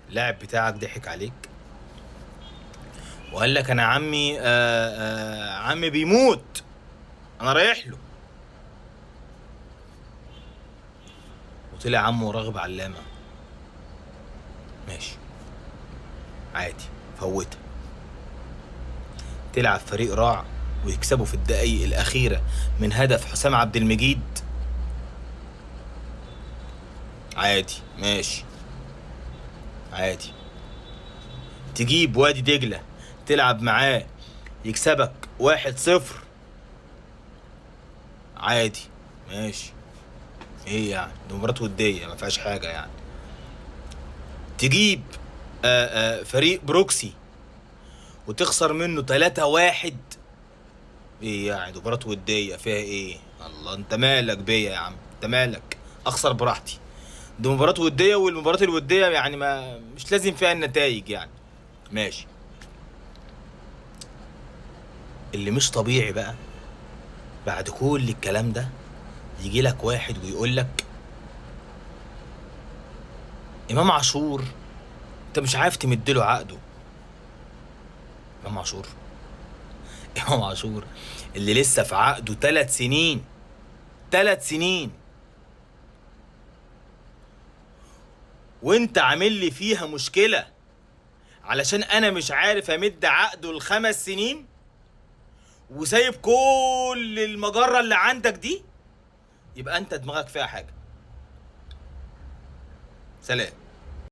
اللاعب بتاعك ضحك عليك وقال لك انا عمي عمي بيموت، انا رايح له، وطلع عمه راغب علامة. ماشي عادي، فوتها. تلعب فريق راع ويكسبوا في الدقايق الأخيرة من هدف حسام عبد المجيد، عادي ماشي عادي. تجيب وادي دجلة تلعب معاه يكسبك 1-0، عادي ماشي، ايه يعني، دي مباراة ودية ما فيهاش حاجة يعني. تجيب فريق بروكسي وتخسر منه 3-1، ايه يعني، دي مباراة ودية فيها ايه؟ الله، انت مالك بيا يا عم، انت مالك، اخسر براحتي، دي مباراة ودية، والمباراة الودية يعني ما مش لازم فيها النتائج يعني، ماشي. اللي مش طبيعي بقى بعد كل الكلام ده يجي لك واحد ويقول لك امام عاشور انت مش عارف تمدله عقده. امام عاشور، امام عاشور اللي لسه في عقده 3 سنين، 3 سنين، وانت عامل لي فيها مشكلة علشان انا مش عارف امد عقده ل5 سنين، وسايب كل المجرة اللي عندك دي، يبقى انت دماغك فيها حاجة. سلام.